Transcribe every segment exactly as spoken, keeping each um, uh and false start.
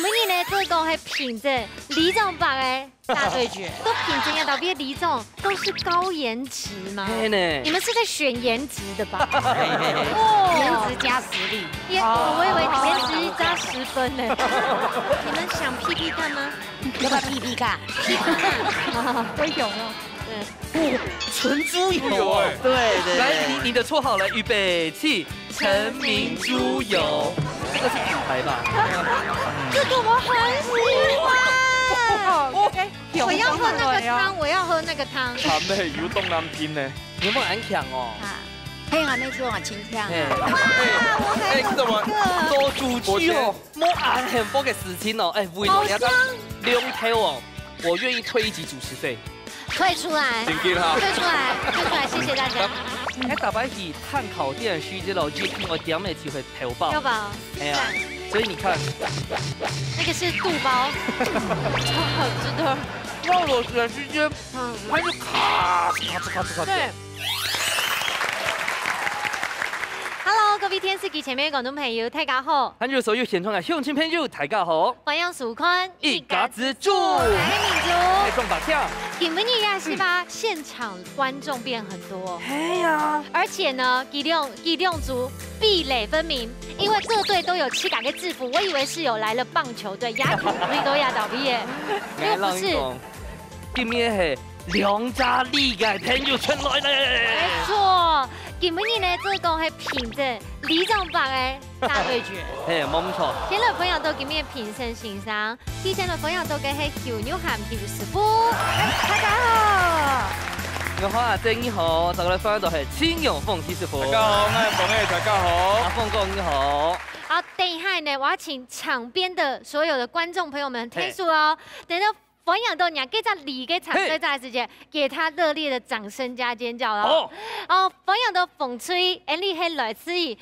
今晡日呢，做个係品質里長伯个大對決。都品質个特別里長都是高顏值嗎？係呢。你們是在選顏值的吧？哦，顏值加實力。也，我以為顏值加十分呢。你們想P P看嗎？要不要P P看？我有了。對。哦，純豬油啊。豬油欸。對，對，來，對。你，你的綽號來，預備，起。 陳明豬油，這個是品牌吧？這個我很喜歡。哦，OK，我要喝那個湯，我要喝那個湯。鹹个油當難品呢。你有無恁強哦？啊，嘿，還沒說完，清香啊。嘿。哇，我還有一個。哎，哎，你怎麼做主持哦？無恁幸福个事情哦，哎，為了你要當龍頭哦，我願意退一級主持費。 退出來，正經哈。退出來，退出來，謝謝大家。哎，逐擺去炭烤店食這落，一定愛點个就係豆包。豆包。哎呀，所以你看，那個是肚包，超好吃的。那我選時間，嗯。它就咔哧咔哧咔哧咔哧。對。Hello，各位電視機前面的觀眾朋友，大家好。還有所有現場的鄉親朋友，大家好。歡迎收看 一家之煮。我係明珠。哎，講白聽。今晡日夜市吧，現場觀眾變很多。係啊。而且呢，佢兩，佢兩組壁壘分明，因為各隊都有自家个制服，我以為是有來了棒球隊，也可能都也倒閉耶。又不是。𠊎摎你講，今日係兩隻里个朋友出來咧。沒錯，今晡日呢，做个係品質里長伯个 大對決。嘿，無錯。先來分享到今日个評審先生，第一先來分享到个係邱玉涵邱師傅。大家好。你好啊，正你好，再來分享到係陳永鳳邱師傅。大家好，𠊎係鳳仔，大家好。阿鳳哥你好。好，等一下呢，我要請場邊的所有的觀眾朋友們聽數哦。等到 歡迎到若這隻里个參賽者个時節，給他熱烈的掌聲加尖叫哦。好。哦，歡迎到鳳翠，𠊎俚係來自於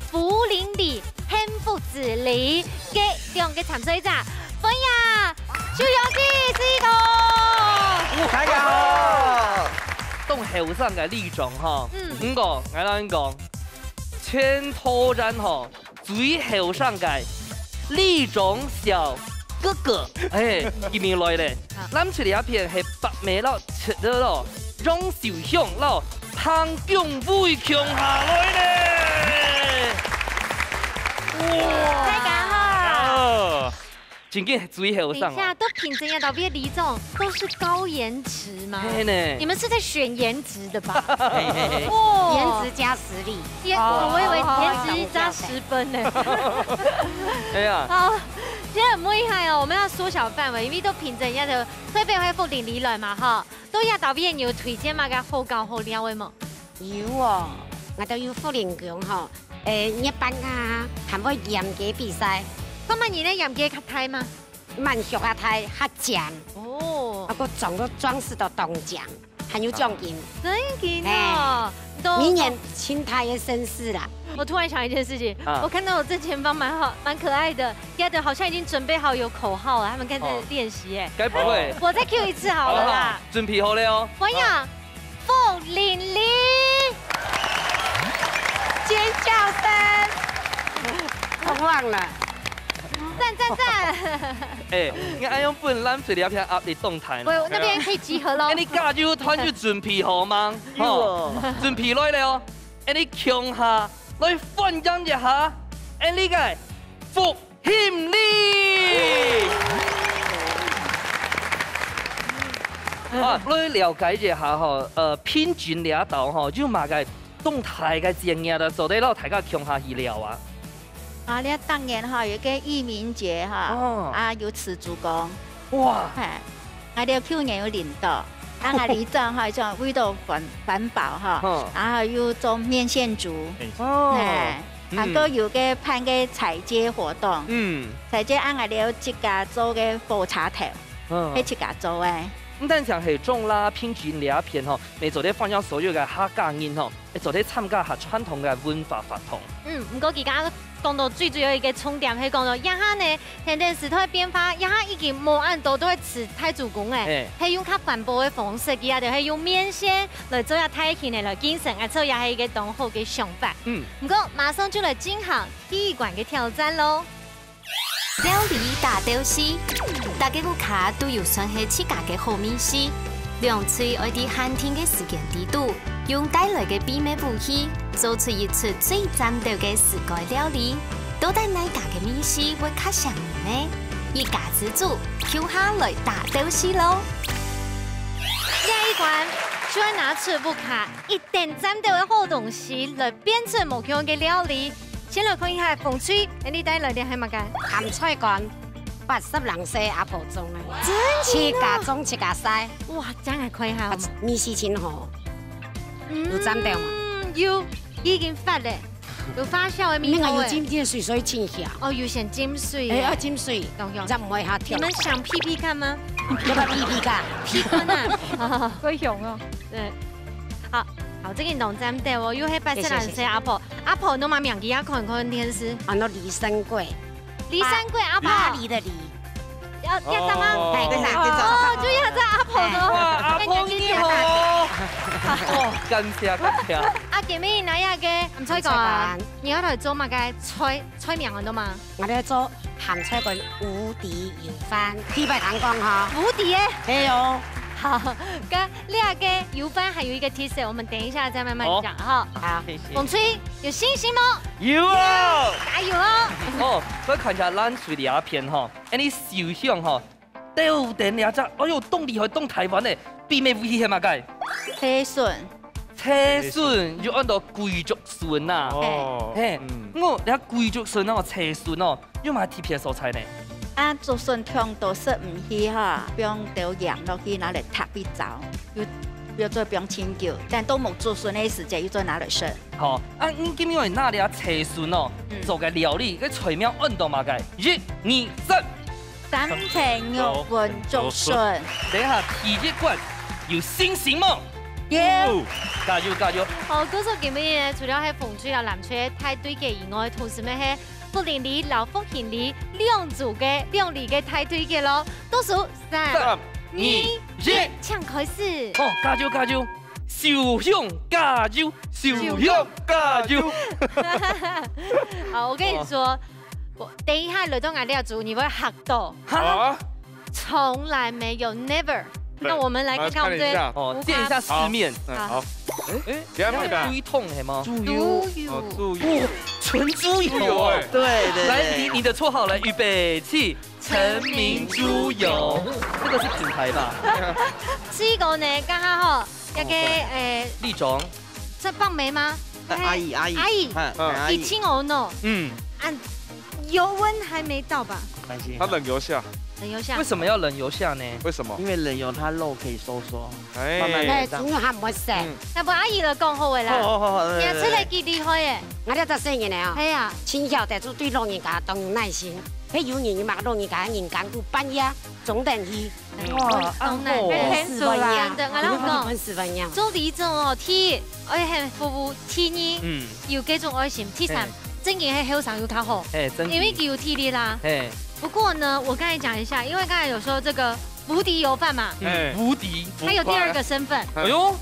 福林里幸福之里个兩個參賽者，歡迎邱永基、思怡哥。大家好。當後生个里長吼，嗯。毋過，𠊎摎你講，全桃園吼， 最後生个里長小哥哥，哎，今晡日來咧。好。攬出來一片係白眉摎赤佬，楊秀香摎彭炯偉共下來咧。哇！大家好。啊。 真个係最後生哦。等一下，都品質个特別里長都是高顏值嗎？嘿呢。你們是在選顏值的吧？嘿嘿嘿。哇。顏值加實力。顏，哦。我以為顏值加十分呢。哎呀。好，今天很厲害哦，我們要縮小範圍，因為都品質个特別會福林里來嘛，哈。都也特別有推薦麼个好搞好料个無？ 有哦，𠊎兜有福林宮吼，誒，月半啊，還會閹雞比賽。該麼人个閹雞較大嗎？蠻俗啊，大較靚。哦。啊，還裝到裝飾到當靚，還有獎金。真个哦，哎，都明年清大个盛事啦。我突然想一件事情，啊。我看到我正前方蠻好，蠻可愛的，丫的好像已經準備好有口號了，他們開始練習耶。哦。該不會。我再 cue 一次好了啦。好不好？準備好了哦。歡迎。 福林里。尖叫聲。我忘了。讚讚讚！哎，你恁樣分攬出來，壓力當大呢。喂，那邊可以集合咯。哎，你加油團就準備好嗎？有哦。吼，準備來了哦。哎，你共下來歡迎一下，哎，你个福 林里。啊，來了解一下吼，呃，品質這道吼，有麼个當大个經驗个，做得摎大家共下去聊啊？啊，這當然吼，有一個義民節吼，哦。啊，有赤豬公。哇。嘿。 𠊎兜舊年有領到，啊，𠊎里長吼，就為著環，環保吼，嗯。然後又做面線豬，哦。嘿，嗯。還過有個辦個踩街活動，嗯。踩街啊，𠊎兜自家做個火車頭，嗯。係自家做个。毋單淨係種啦，品質這片吼，乜做得歡迎所有个客家人吼， 會做得參加下傳統个文化活動。嗯，毋過佢剛剛講到最主要一個重點，係講到這下呢，天天時代變化，這下已經無恁多都會飼大豬公誒，哎。係用較環保个方式，佢啊就係用面線來做這大型个來競爭，啊，這也係一個當好个想法。嗯。毋過馬上就來進行第一關个挑戰咯。料理大鬥敘，逐個屋下都有算係自家个好味緒。兩隊愛在限定个時間裡肚，用帶來个秘密武器，做出一出最讚鬥个自家料理。到底哪家个味緒會較餳人呢？一家之煮，共下來大鬥敘囉！這一關就愛拿出屋下一等讚鬥个好東西來變出無共个料理。先來看一下紅隊，你帶來个係麼个？鹹菜乾，八十零歲阿婆種个，真的啊？自家種自家曬。哇，這樣還可以哈。啊，味緒真好。嗯，有讚鬥嗎？有，已經發了，有發酵的味道欸。那個有浸點水，所以真香。哦，有先浸水欸。哎，要浸水，有，有。這樣毋會下跳。你們想屁屁看嗎？要不要屁屁看？屁股呢？好香哦。對，好，好，這個你懂讚鬥哦，又係八十零歲阿婆，謝謝，謝謝。阿婆，你嘛名字也看看電視。啊，那李三桂。李三桂阿婆。巴黎的黎。要，要打嗎？哦。哎，跟打，跟打。哦，就要這阿婆咯。哎。哇，阿婆你好哦。哦，感謝，感謝。啊，今日拿一個鹹菜乾，鹹菜乾。你要來做麼个菜，菜名安到嗎？我來做鹹菜乾無敵油飯，特別難講哈。無敵耶。係哦。好，該這個油飯還有一個提示，我們等一下再慢慢講哈。好，謝謝。紅隊有信心嗎？有啊！加油哦！哦，再看一下藍隊這片哈，哎，你想想哈，鬥等這隻，哎喲，當厲害，當台灣个，秘密武器係麼个？車筍。車筍，又安到桂竹筍啊。哦，嘿，嗯。我這桂竹筍哦，車筍哦，有麼特別所在呢？啊，竹筍忒多食毋去哈，放兜鹽落去，拿來炊一燥，又，又做放清久，等到無竹筍个時節，又再拿來食。 好，啊，你今日拿這車筍哦，嗯。做个料理，該菜名安到麼个？一、二、三。三層肉滾竹筍。等一下，第一關有信心無？有。加油，加油！好，故所今日呢，除了係紅隊摎藍隊大對決以外，同時乜係福林里摎福興里兩組个料理个大對決咯。倒數三、三、二、二、一，一。請開始。好，加油，加油！ 小熊加油，小熊加油！好，我跟你說，我等一下輪到𠊎這組，你會嚇到。哈？啊？從來沒有，never。對，那我們來看看我們這，來看一下。哦，見一下世面。好。嗯，好。好。哎，哎，等一下，那個豬油桶係嗎？豬油。豬油。哦，豬油。哦，純豬油哦。豬油哎。對，對，來，對。你，你的綽號來，預備，起。 陳明豬油，這個是品牌吧？這個呢，剛剛吼，那個，哦，對。誒，麗總。這棒梅嗎？呃，阿姨，阿姨。阿姨，嗯，嗯。阿姨。已經有喏。嗯。啊，油溫還沒到吧？沒關係。它冷油下。冷油下。為什麼要冷油下呢？為什麼？因為冷油它肉可以收縮。 哎。慢慢來。哎，豬肉還毋會熟。嗯。那不阿姨來講好个啦。好，好，好，好，來，你出來幾厲害耶。來，來。𠊎這隻細人仔哦，係啊。從小就對老人家當有耐心。係有人嘛，老人家人艱苦，半夜總等去。哇，當難。恁好哦。很辛苦啊。真的，𠊎同你講，你會很辛苦啊。做里長哦，第一，愛很服務，第二，嗯。有這種愛心，第三，嘿。正經係後生又較好，嘿，真的。因為佢有體力啦。嘿。不過呢，我剛才講一下，因為剛才有說這個 無敵油飯嘛。嗯，哎。無敵。還有第二個身份。哎喲，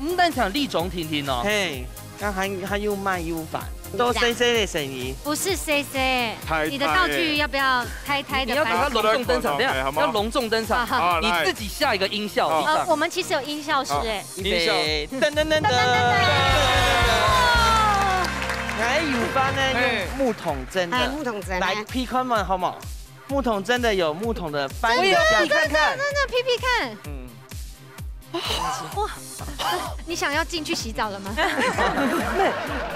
毋單淨里長定定哦。嘿，該還，還有賣油飯，做細細个生意。不是細細，太太。你的道具要不要太太的擺設？你要給他隆重登場，等一下，哎，好嗎？要隆重登場。好，好。你自己下一個音效，好。你上。呃，我們其實有音效師，好。哎。預備，音效。噔噔噔噔。噔噔噔噔。來，油飯呢，嘿。用木桶蒸的。哎，木桶蒸的。來，試看嘛，好無？ 木桶真的有木桶的翻一下。真的，真的，真的，P P看。嗯。哇，你想要進去洗澡了嗎？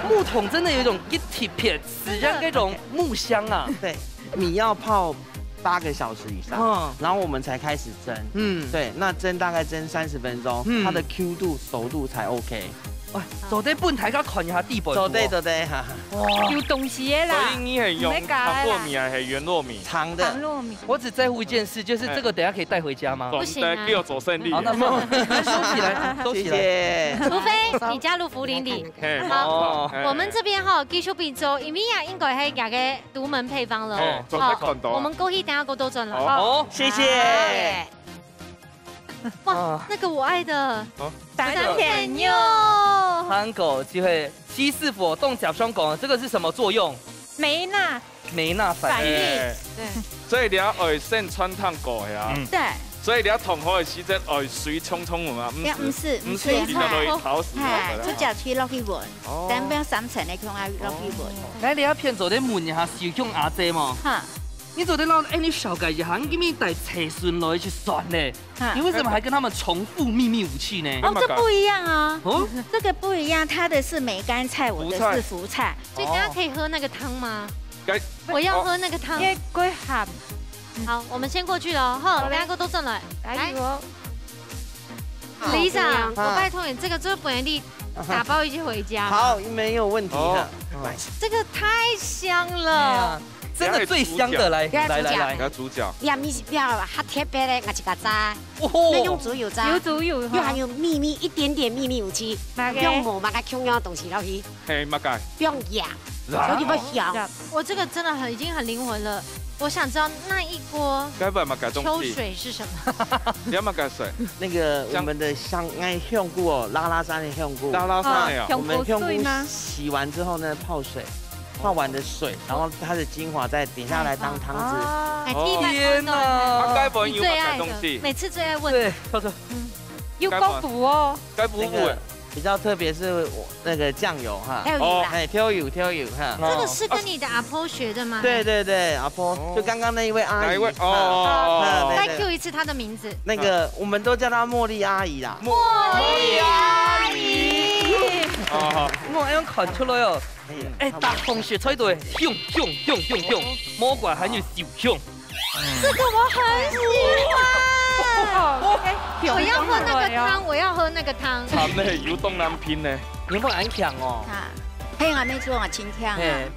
木桶真的有一種一體片，使人那種木香啊。對，米要泡八個小時以上，嗯。然後我們才開始蒸。嗯。對，那蒸大概蒸三十分鐘，嗯。它的Q度、熟度才OK。 哇，做得分大家看一下底背圖哦。做得，做得，哈哈。哇。有東西的啦。所以你係用毋係假的啦。長糯米還係圓糯米？長的。長糯米。我只在乎一件事，就是這個等一下可以帶回家嗎？哎。不行啊。總得給我做生理。好，那算了，那收起來，收起來。謝謝。除非你加入福林里。嘿，好，哦。哎。我們這邊哈，繼續比做，因為啊，應該係這個獨門配方了。哎，做得看到啊。好，我們過去等下過多轉了。好。好。謝謝。哎。 哇，啊。那個我愛的。啊。三片肉。韓國就係徐師傅當接上講，這個是什麼作用？梅納梅納反應。反應。哎，对，所以你愛愛先摻糖過去啊。嗯對，所以你愛同好个時節愛水沖沖嘛，毋呀，毋是，是，毋是毋是，你就落去哈，泡水哈，就對了。出腳去落去搵，哦等變三層个，共下落去搵。來，你愛騙做得問一下小強阿姐無？哈，你做得讓𫣆俚紹介一下，你今日帶車孫來去算呢？哈你為什麼還跟他們重複祕密武器呢？哦，這不一樣哦。哦，這個不一樣，它的是梅乾菜，我的是福菜。所以大家可以喝那個湯嗎？該我要喝那個湯。因為過鹹。好，我們先過去了哈，好嘞大家都轉來。哎呦，李長，好我拜託你，這個就不願意打包一些回家。好，沒有問題哈。哦來，這個太香了。哎呀，真的最香的，來不要來來主角來你，要主角，也毋是，不要啦，較特別的，我自家炸，哦那用豬油炸，有豬油哈，又還有祕密一點點祕密武器，麼个用無麼个香料東西落去，嘿，麼个？用鹽，所以會香。我這個真的很已經很靈魂了，我想知道那一鍋該擺麼个東西？秋水是什麼？你要麼个水？那個我們的香，哎，香菇哦，拉拉山的香菇，拉拉山的啊。我們香菇香菇碎嗎洗完之後呢，泡水，泡完的水，然後它的精華再等下來當湯汁。哦哎，第一排天哪啊，該不會有麼个東西？每次最愛問。對，他說有功夫哦。該不會那個。比較特別是我那個醬油哈，還有油啦，哎，挑油挑油哈。這個是跟你的阿婆學的嗎？對對對，阿婆哦就剛剛那一位阿姨，哪一位？哦哈哦哦那再 Q 一次她的名字。那個我們都叫她茉莉阿姨啦。茉莉阿姨。哦，好。我恁樣看出來哦，哎哎，大同學猜對，香香香香香，魔鬼還有小香。這個我很喜歡。哦，哎，我要喝那個有功夫哦湯，我要喝那個湯。慘咧，有當難拼呢。你有沒有恁強哦？啊，嘿，還沒做啊，清湯啊。嘿，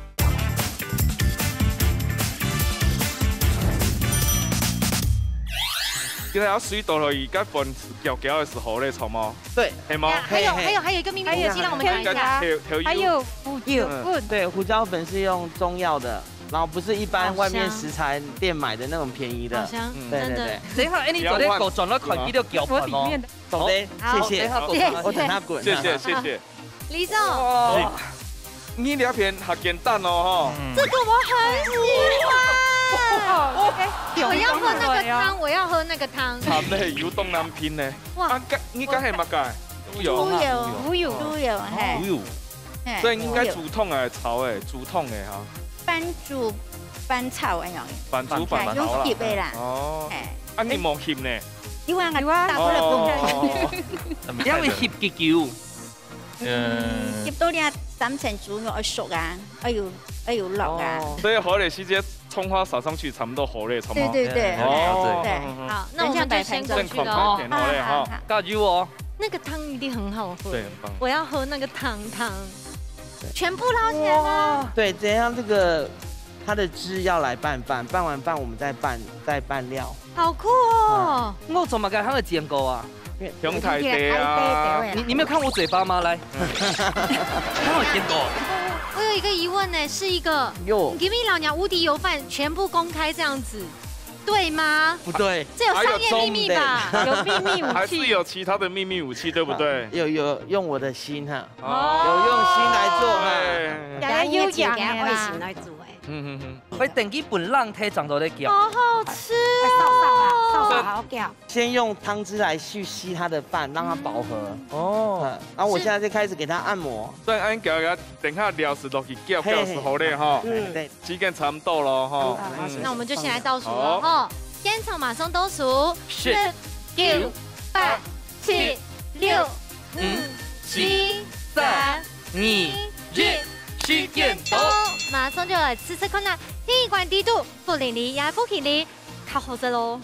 今日阿水倒落去，該飯攪攪个時候咧，好無？對，係無？還有還有還有一個祕密武器，讓我們看一下。調調油。還有胡椒粉，對，胡椒粉是用中藥的，然後不是一般外面好香食材店買的那種便宜的。好香，嗯對真的對。等一下，哎，你做得過轉來看佢个攪拌哦。我裡面的好的，好謝謝。等一下過我等他滾。謝謝謝謝。李總，哦，你這片較簡單哦，吼。這個我很喜歡。哦，哎，我要喝那個有功夫哦湯，我要喝那個湯。慘咧，有當難拼呢。哇啊，該你該係麼个？豬油。豬油，豬油。豬油，嘿，豬油。嘿所以應該煮湯个炒个，煮湯个哈。半煮半炒个樣，半煮半哎，用炒啦。煠个啦，哦。嘿，啊，你無煠呢？有啊，有啊哦打過了。哦哦。因為煠幾久，嗯，煠到你三層豬肉愛熟啊，愛有愛有落啊。哦，所以好咧，直接蔥花撒上去，差不多好咧，好無？對對對，哦。對。好，那我們就先過去了。先看看好咧哈。加油哦。那個湯一定很好喝。對，很棒。我要喝那個湯湯，全部撈起來嗎？對，等一下這個它的汁要來拌飯，拌完飯我們再拌再拌料。好酷哦！我怎麼敢還有煎過啊？香太低啊。你你沒有看我嘴巴嗎？來，看我煎過。我有一個疑問呢，是一個喲你，給你老娘無敵油飯全部公開這樣子，對嗎？不對，這有商業秘密吧？有秘密武器，還是有其他的秘密武器，對不對？有有用我的心哈，哦有用心來做哈。哎大家有講的啦。來做哎。嗯嗯嗯。會等佢分冷忒正做得攪。好好吃燒燒啊，燒燒好搞。先用湯汁來去吸它的飯，讓它飽和。哦，嗯，然後我現在就開始給它按摩。所以恁樣攪，等下料是落去攪攪就好咧哈。嗯，對，時間差不多了哈。嗯嗯那我們就先來倒數了哈，現場馬上倒數，十、九、八、七、六、五、四、三、二、一，時間到。馬上就來試試看啦。第一關底肚，福林里也福氣里，較好食咯。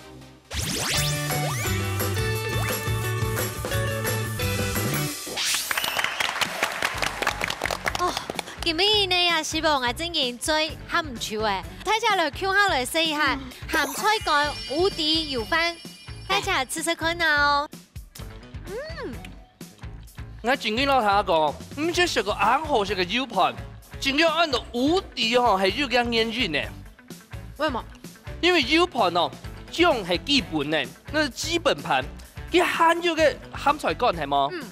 哦，今日呢也希望𠊎正經最下毋愁誒，大家來共下來試一下，鹹菜乾無敵油飯，大家試試看啊哦。𠊎正經摎大家講，毋識食過恁好食个油飯，正經恁到無敵吼，係有個原因呢。為什麼？因為油飯哦，醬係基本呢，那是基本盤，佢還有個鹹菜乾係無？嗯，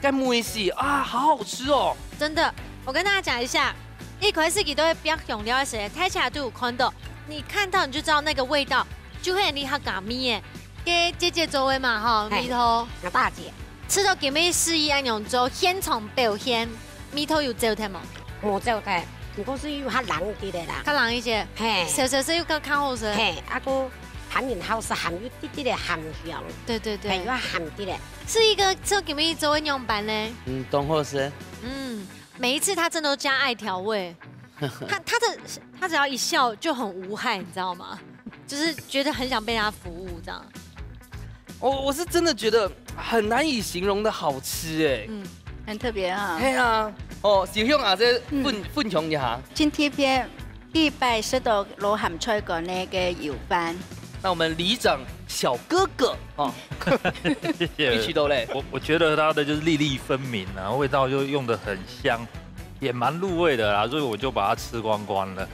該味緒啊，好好吃哦。真的，我跟大家講一下，一開始佢兜在煏香料个時節，大家都有看到，你看到你就知道那個味道，就係你客家味个。該姐姐做个嘛吼，嘿，味道。我大姐。試著今晡日示意恁樣做，現場表現，味道有走忒無？無走忒，毋過係有較冷一息个啦。較冷一息，嘿。燒燒燒又較，較好食。嘿，啊个還有好食，還有一滴滴个鹹香。對對對。嘿，有鹹滴个。示意哥做今晡日做个仰般呢？嗯，當好食。嗯，每一次他真的都加愛調味。他，他的，他只要一笑就很無害，你知道嗎？就是覺得很想被他服務這樣。我，我是真的覺得很難以形容的好吃欸。嗯，很特別啊。嘿啊，哦，小香啊，這分，嗯，分享一下。今天特別，第一擺食到老鹹菜乾个油飯。那我們里長小哥哥哦，謝謝。一起都嘞。我，我覺得它的就是粒粒分明啊，味道就用得很香，也蠻入味的啦，所以我就把它吃光光了。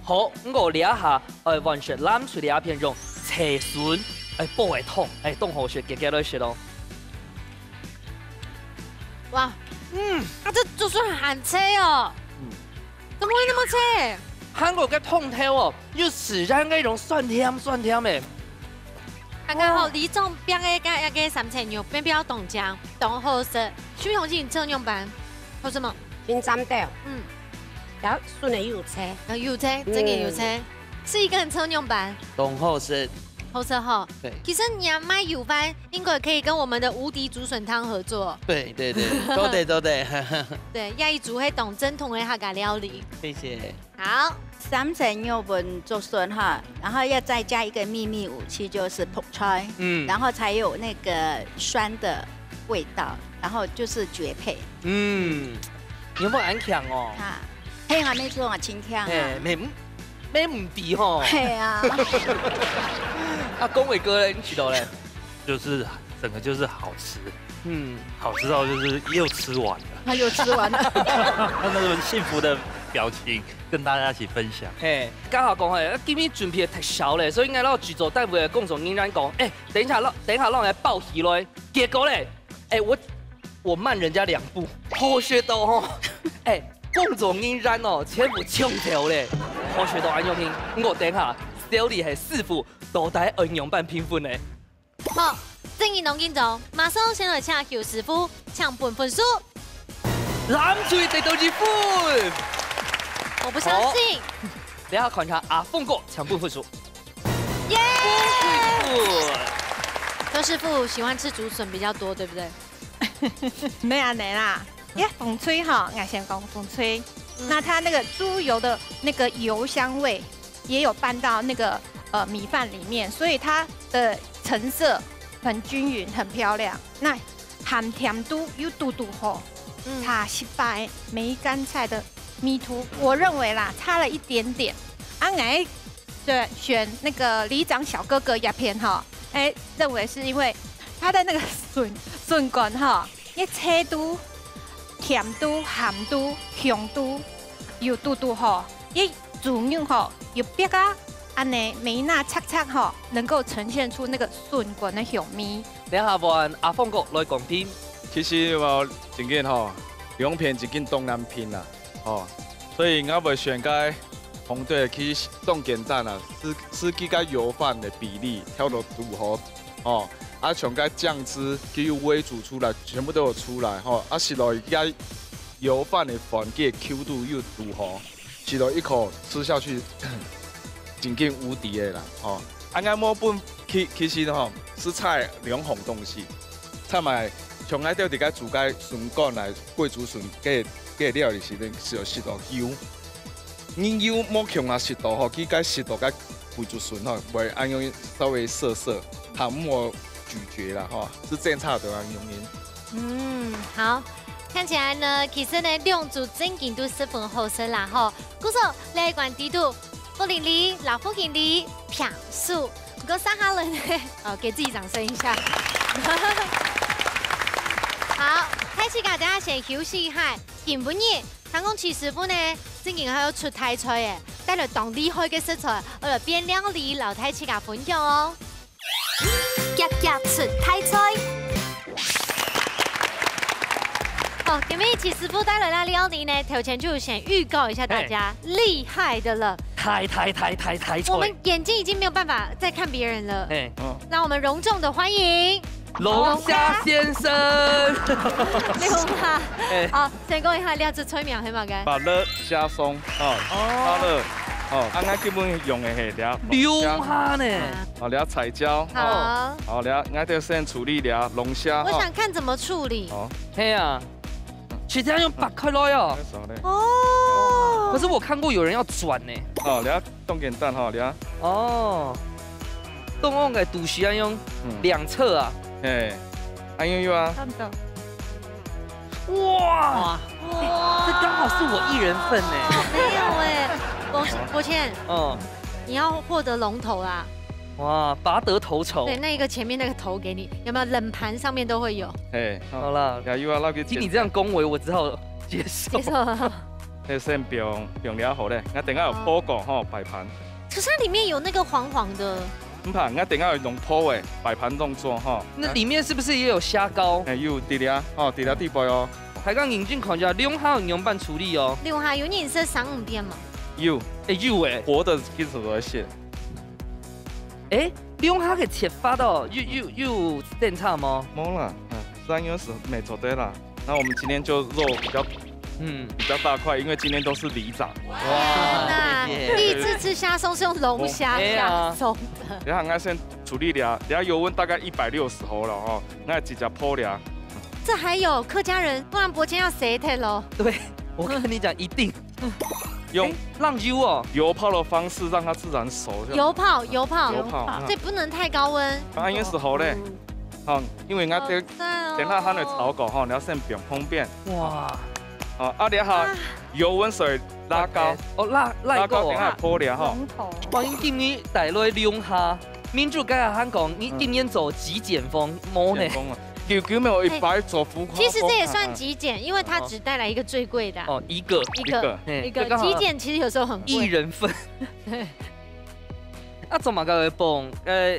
好，毋過這下，哎，換食藍隊這片用青筍，哎，煲个湯，哎，當好食，遽遽來食咯。哇，嗯，啊，這竹筍很脆哦。嗯。怎麼會那麼脆？還過該湯頭哦，又自然个一種酸甜酸甜个。剛剛好，哦，里長煏个該，該个三層肉，煏煏當靚，當好食。許同學，你做仰般？好食無？真讚到。嗯。然後筍个又脆。啊，又脆，嗯，真个又脆。示意哥做仰般？當好食。好食吼。對。其實你也賣油飯，應該可以跟我們的無敵竹筍湯合作。對，對，對，做得，做得。對，這一組係當正統个客家料理。謝謝。好。三層肉煏竹筍哈，然後要再加一個祕密武器，就是覆菜，嗯。然後才有那個酸的味道，然後就是絕配。嗯，有無恁強哦？哈，嘿，還沒說啊，真強啊。嘿，沒，沒問題吼。嘿啊。啊，恭維哥咧，你試著咧？就是整個就是好吃，嗯，好吃到就是又吃完了。他又吃完了。他那種幸福的表情跟大家一起分享。嘿，剛好講嘿，今日準備个忒少咧，所以應該摎製作單位个工作人員講，哎，等一下，讓，等一下讓我來包起來。結果咧，哎，我，我慢人家兩步，好食到吼，哎，工作人員哦，全部搶走咧，好食到恁樣形。毋過等下，小李係師傅到底愛仰般評分呢？ 好，正義農耕場，馬上先來請邱師傅，請分分數。藍隊得到一分。我不相信。好，等下看一下阿峰哥請分分數。耶！分分數。周師傅喜歡吃竹筍比較多，對不對？沒有啦，因為紅隊哈，我先講紅隊，嗯。那它那個豬油的那個油香味， 也有拌到那個，呃，米飯裡面，所以它的成色很均勻，很漂亮。那鹹甜度又堵堵好，嗯。它失敗梅干菜的迷途，我認為啦，差了一點點。啊，𠊎選，選那個里長小哥哥這片哈，哎，認為是因為它的那個筍，筍乾哈， 該脆度、甜度、鹹度、香度，又堵堵好，該豬肉吼，又煏啊，恁呢，每一拿脆脆吼，能夠呈現出那個筍乾的香味。等下換阿峰哥來公平。其實我正經吼，兩片正經當難拚啦，吼，所以𠊎會選該紅隊，其實當簡單啦，係，係佢个油飯个比例調到堵好， 哦，啊，像該醬汁，佢又煨煮出來，全部都有出來，吼，啊，食落去該油飯个飯，佢个Q度又堵好，食落一口吃下去，真經無敵个啦，吼。啊，𠊎無分，其，其實吼，係差兩項東西，差埋像𠊎兜佇該煮該筍乾來，桂竹筍个，个料理時陣，係有食到油。 人又無共下食到吼，佢該食到該桂竹筍吼，會恁樣稍微澀澀，還無拒絕啦吼，係正差到恁樣。嗯，好，看起來呢，其實呢，兩組正經都十分好食啦吼。故所，這一關底肚，福林里、老福林里、平手。不過，接下來呢，哦，給自己掌聲一下。好，開始，大家先休息一下，今晡日 聽講徐師傅呢，正經還有出大菜誒，帶來當厲害个食材，愛來變料理摎大自家分享哦。遽遽出大菜。哦，今日徐師傅帶來个料理呢，頭前就有先預告一下大家，厲害的了。太太太太太菜。我們眼睛已經沒有辦法再看別人了。嘿。哦。那我們隆重的歡迎龍蝦先生。龍蝦。哎。好，先講一下，你這菜名係麼个？芭樂蝦鬆，哦，哦。芭樂，哦，啊，𠊎今日用个係這龍蝦呢。啊。哦，這彩椒，好。哦，好，這𠊎就先處理這龍蝦，哦。我想看怎麼處理。哦。嘿啊。 直接用擘開來哦。哦。可是我看過有人要轉呢。哦，你看，當簡單哈，你看。哦。當然个，都是要用，嗯。兩側啊。嘿，還有有啊。看不到。哇！哇。这刚好是我一人份呢。没有哎，抱歉，抱歉。哦。你要获得龙头啦。 哇，拔得头筹。对，那个前面那个头给你，有没有？冷盘上面都会有。嘿，好啦，加油啊，那个，听你这样恭维，我只好接受。接受。那先不用，不用料好嘞，那等下有哦。烰过吼，摆盘。可是它里面有那个黄黄的。毋怕，那等下有用烰个，摆盘动作吼。那里面是不是也有虾膏？哎，有，在这啊，哦，在这底背哦。大家认真看一下，龙虾有仰般处理哦。龙虾有颜色上五点嘛？有。哎，有哎。活的其实都在写。 哎，龙虾个切法哦，有，有，有精差吗？没啦，嗯，三元是没错的啦。那我们今天就肉比较，嗯。比较大块，因为今天都是里长。哇，天哪，谢谢。第一次吃虾松是用龙虾哎呀。虾松的。等下，我先处理了，等下油温大概一百六十度了哦，那直接烰了。这还有客家人，不然伯谦要死忒咯。对，我跟你讲，一定。 用哎，浪油哦。油泡的方式让它自然熟，这样。油泡，油泡。油泡，啊。这不能太高温。啊，应该是好嘞。嗯。好，因为我等，好赞哦。等下还得炒过哈，你要先放旁边。哇。好，啊，等下啊。油温水拉高。OK。哦，拉，拉高啊。拉高，等下烰了哈。龙头。哇，你今日带来龙虾，民主刚刚还讲，你今年做极简风，没呢。极简风啊。 舅舅没有一百做浮夸。其实这也算极简，因为它只带来一个最贵的啊。哦，一个。一个，一个。嘿，一个，这刚好极简其实有时候很贵。一人份。对。啊，做么个会放，呃，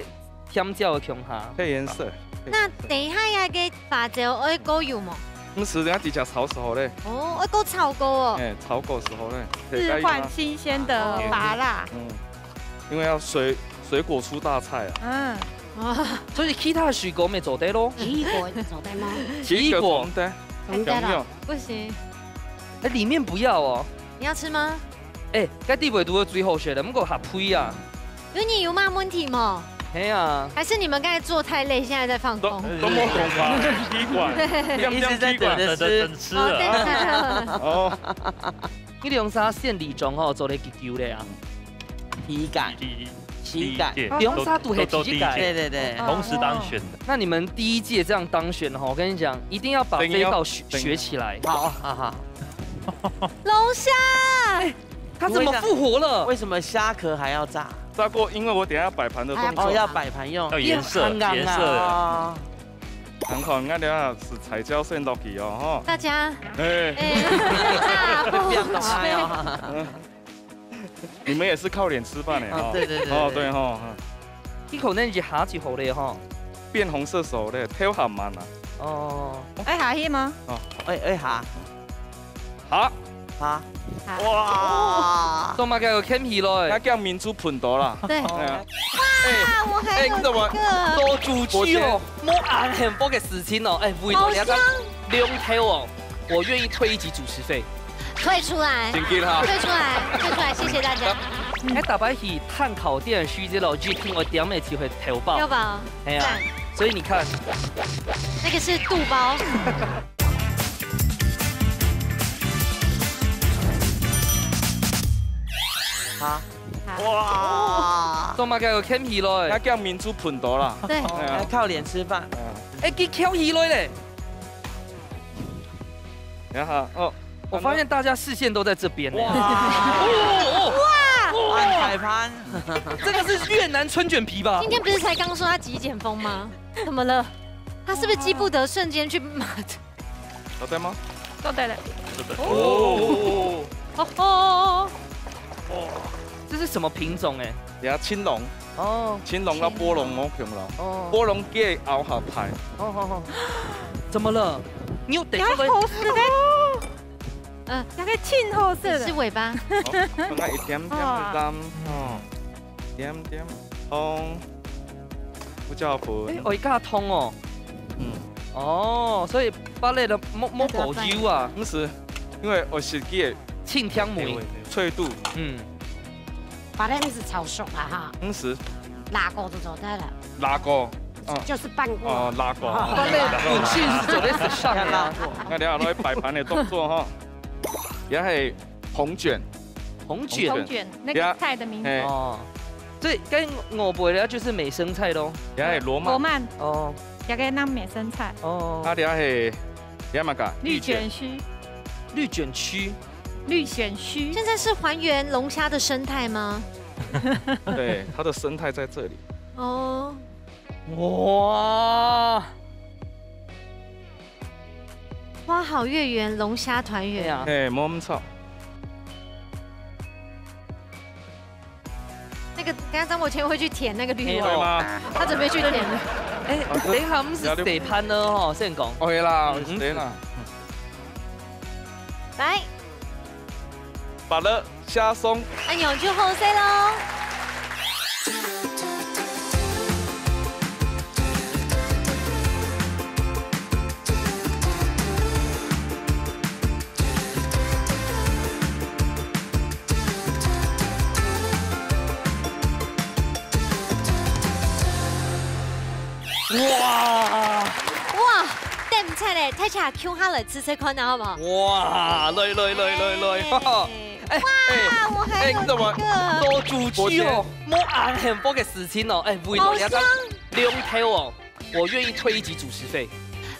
甜椒个共下？配颜色。那等一下那个花椒爱过油吗？毋使，等下直接炒就好嘞。哦，爱过炒过哦。哎，炒过就好嘞。可以，置换新鲜的芭乐。嗯，因为要水，水果出大菜啊。嗯。 啊。所以其他水果乜做得咯。奇異果做得嗎？奇異果。奇異果做得。做得啦。有没有？不行。哎，里面不要哦。你要吃吗？哎，該底背都最好食了，毋過較肥啊。有你有嘛問題無？嘿啊。还是你们刚才做太累，现在在放空？都，都没空吧？奇怪，一直在等着吃。等等吃了。哦，等一下。哦。你兩儕選里長吼，做了幾久了啊？第一屆。第一，第一屆。兩儕都係第一屆。對，對，對。同時當選的。那你們第一屆這樣當選吼，我跟你講，一定要把這一道學，學起來。好，好，好。龍蝦。哎，它怎麼復活了？為什麼蝦殼還要炸？炸過，因為我等一下擺盤的動作。哦，要擺盤用。要顏色，你很剛剛啊。顏色。哦。 難看，𠊎等下係彩椒先落去哦，吼。大家，哎。哎，啊，不，不要動它哦。你們也是靠臉吃飯的，哦，吼。對，對，對，哦，對。對，吼，嗯。一口那一下就好了，吼。變紅色熟了，挑好慢啊。哦。愛下去嗎？哦。哎，哎，下。 好。好。好。哇。做麼个要弇起來？該叫民主噴到啦。對。哎呀。哇，我還有這個。哎，你怎麼？做主持哦，莫恁幸福个事情哦。哎，為了這個龍頭哦，我願意退一集主持費。退出來。真的哈。退出來，退出來，謝謝大家。哎，逐擺去炭烤店食這老雞，一定愛點个就係豆包。豆包。哎呀，讚。所以你看。那個是肚包。 好。好。哇。做麼个要弇起來？該叫民主噴到啦。對。哎呀。要靠臉吃飯。哎，佢翹起來咧。然後，哦。我發現大家視線都在這邊呢。哇。哦，哦，哦。哇。哇，裁判。這個是越南春捲皮吧？今天不是才剛說他極簡風嗎？怎麼了？他是不是記不得瞬間去買？ 做得嗎？做得了。哦。哦吼。這是什麼品種哎？呀，青龍。哦。青龍到波龍，我看了。哦。波龍叫熬好牌。哦，好，好。怎麼了？有得个。好食个，嗯，那个青好食的。是尾巴。好，放个一點點个鹽，哦，一點點糖，胡椒粉。哎，哦，加糖哦。嗯。哦，所以芭樂个無，無夠油啊。毋係，因為我係个清甜味。脆度。嗯。芭樂毋係炒熟了哈，毋係。拉過就做得了。拉過。 哦。就是拌過。哦，拉過。哦。芭樂本身係做得食生个。拉過。該你愛來擺盤个動作吼。也係紅捲。紅捲。紅捲，那個菜的名字。嘿。哦。這跟我背的就是美生菜咯。也係羅曼。羅曼。哦。也可以當美生菜。哦。啊，這係，這麼个？綠捲鬚。綠捲鬚。綠捲鬚。現在是還原龍蝦的生態嗎？對，它的生態在這裡。哦。 哇！花好月圓，龍蝦團圓。對啊。嘿，無毋著。那個，等下張伯謙會去舔那個綠網。對嗎？他準備去舔了。哎，啊，等一下，毋係洗盤了吼，先講。OK啦，嗯，OK啦。來。 芭樂蝦鬆。恁樣就好勢咯。哇！哇，等毋切咧，大家共下來試試看啊，好無？哇，來，來，來，來，來。哎， 哎，哇，哎，我還有哎，你怎麼這個。做主持哦，無恁幸福个事情哦，哎，為了你个好香。龍頭哦，我願意退一級主持費。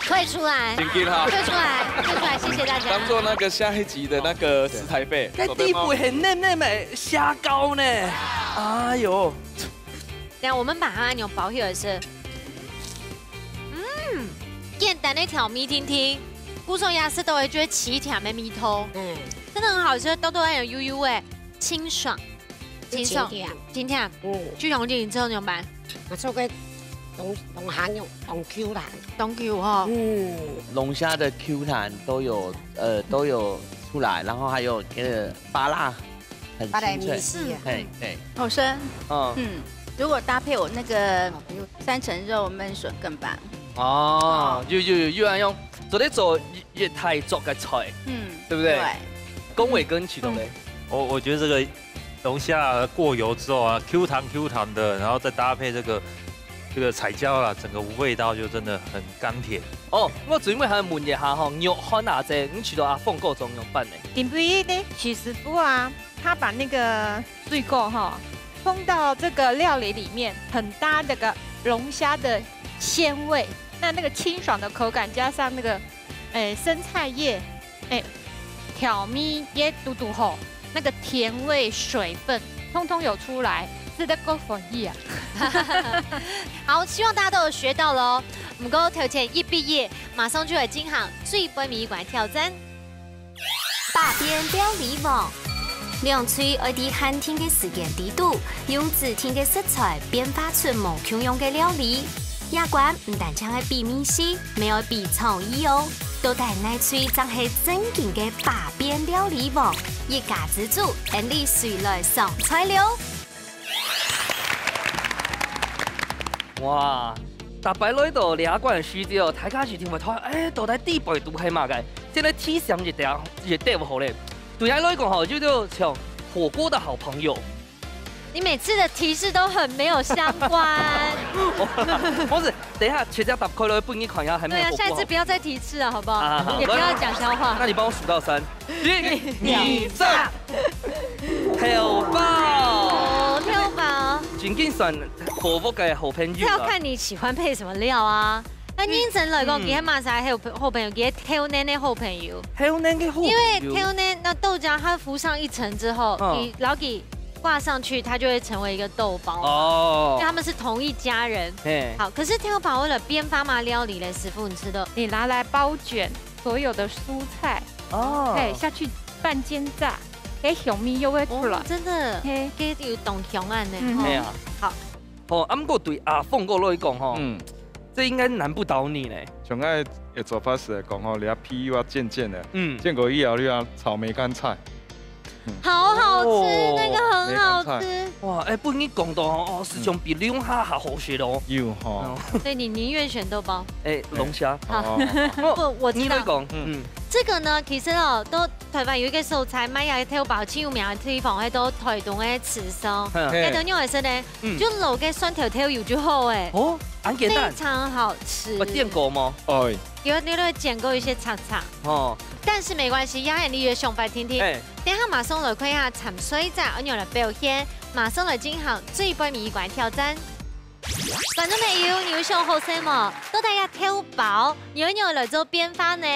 退出來，正經哈。退出來，退出來，謝謝大家。當做那個下一集的那個食材費，該底背很嫩嫩的蝦膏呢。哎喲。等下，我們把它那種包起來吃。 嗯，簡單个調味定定，故所也食到个就係清甜个味道，嗯。真的很好吃，倒到恁樣油油个，清爽，清爽，清甜。清甜。嗯。就用這種怎麼辦？啊，做个當，當鹹肉，當Q啦。當Q吼。嗯。龍蝦的Q彈都有，呃，都有出來，然後還有那個芭樂，很清脆。芭樂米絲啊。嘿，嘿。好吃。嗯。嗯，如果搭配我那個三層肉燜筍更棒。哦，有，有，有，有人用，做得做一，一大桌个菜，嗯，對不對？對。講話跟其中嘞。嗯。我，我覺得這個龍蝦過油之後啊，Q彈Q彈的，然後再搭配這個，這個彩椒啊，整個味道就真的很甘甜。哦，我最尾還要問一下吼，玉涵阿姐，你覺得阿鳳哥怎樣辦呢？頂配呢，徐師傅啊，他把那個水果哈，放到這個料理裡面，很搭那個龍蝦的鮮味。那那個清爽的口感，加上那個，誒，生菜葉，誒，調味也堵堵好，那個甜味、水分通通有出來，食得過歡喜啊。好，希望大家都有學到囉。毋過頭前一畢業，馬上就來進行最尾一關挑戰。 百變料理王。兩隊愛在限定个時間裡肚，用指定个食材變化出無共樣个料理。這關毋單淨係比味緒，乜愛比創意哦。到底哪隊正係正經个百變料理王？一家之煮，恁樣隨來上菜了。 哇，逐擺來到這款studio，大家一定會討論，哎，到底底背肚係麼个？先來提醒一下，一下好咧。對𠊎來講吼，就，就像火鍋的好朋友。你每次的提示都很沒有相關。不是，等一下，直接打開來分你看一下，還沒有火鍋好。對啊，下一次不要再提示了，好不好？啊，好，也不要講笑話。那你幫我數到三。 一、二、三。豆包。哦，豆包。正經算火鍋个好朋友啊。這要看你喜歡配什麼料啊。該認真來講，嗯。佢係麼儕好朋友，佢係豆奶个好朋友。豆奶个好朋友。因為豆奶，那豆漿它浮上一層之後，嗯。你摎佢掛上去，它就會成為一個豆包。哦。因為他們是同一家人。嘿。好，可是豆包為了變化嘛，料理嘞，師傅，你知道？你拿來包捲， 所有的蔬菜，哦。嘿，下去半煎炸，該香味又會出來。哦，真的，嘿。該有當香恁呢，嗯。吼。係啊。好。吼，啊，毋過對阿鳳哥來講吼，嗯。這應該難不倒你嘞。像𠊎个做法係講吼，你啊皮又要尖尖的，嗯。堅果一咬，你啊炒梅干菜。好好吃，哦，那個很好吃。梅干菜。哇，哎，分你講到哦，哦，係像比龍蝦還好食哦。有吼。哦。所以你寧願選豆包。哎，龍蝦。好。哦。不，我知道。你會講，嗯。嗯。這個呢，其實哦，都台灣有一個所在賣个豆包，盡有名个地方，係到台東个池上。嗯。該到仰仔食呢？ 嗯。就落个蒜頭豆油就好欸。哦，恁簡單。非常好吃。有煎過嗎？哎。有，你都會煎過一些叉叉。哦。但是沒關係，要看你的想法聽聽。哎。等下馬上來看一下參賽者，恁樣來表現，馬上來進行最尾一關挑戰。觀眾朋友，你有想好勢無？到底這豆包，你愛仰來做變化呢？